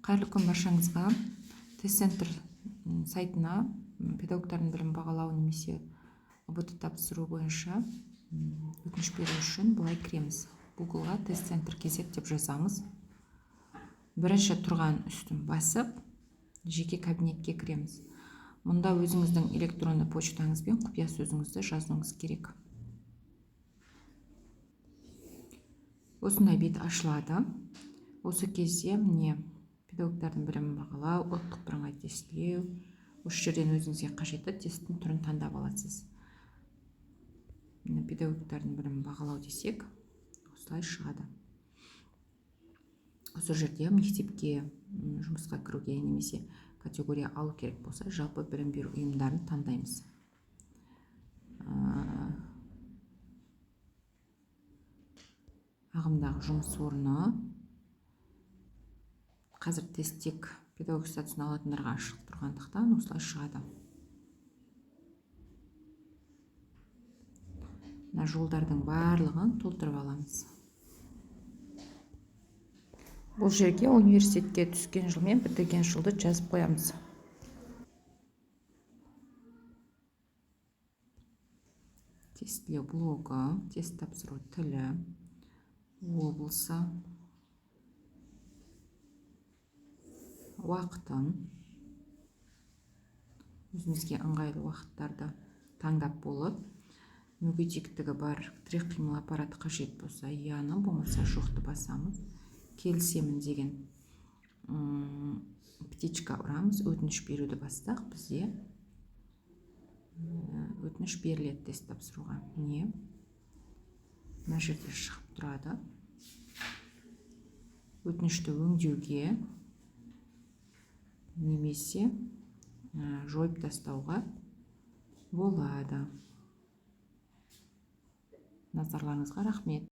Қайырлы күн баршаңызға. Тест центр сайтына педагогтардың білім бағалау немесе ҰБТ тапсыру бойынша өтініш беру үшін былай кіреміз. Googleға тест центр kz деп жазамыз. Бірінші тұрған үстін басып, жеке кабинетке кіреміз. Мұнда өзіңіздің электронды почтаңыз бен құпия сөзіңізді жазуыңыз керек. Осындай бет ашылады. Осы кезде міне педагогтардың білімін бағалау, ұлттық бірыңғай тестілеу, осы жерден өзіңізге қажетті тесттің түрін таңдап аласыз. Міне, педагогтардың білімін бағалау десек, осылай шығады. Осы жерде мектепке жұмысқа кіруге немесе категория алу керек болса, жалпы білім беру ұйымдарын таңдаймыз. Ағымдағы жұмыс орны. Қазір тест тек педагог статусын алатындарға ашық тұрғандықтан осылай шығады. Мына жолдардың барлығын толтырып аламыз. Бұл жерге университетке түскен жыл мен бітірген жылды жазып қоямыз. Тестілеу блогы, тест тапсыру тілі, облысы, уақытын, өзімізге ыңғайлы уақыттарды таңдап болып, мүгедектігі бар тірек қимыл аппараты қажет болса, яны, болмаса жоқты басамыз. Келісемін деген птичка ұрамыз, өтініш беруді бассақ, бізде өтініш беріледі тест тапсыруға. Міне, мына жерде шығып тұрады. Өтінішті өңдеуге немесе жойып тастауға болады. Назарларыңызға рахмет.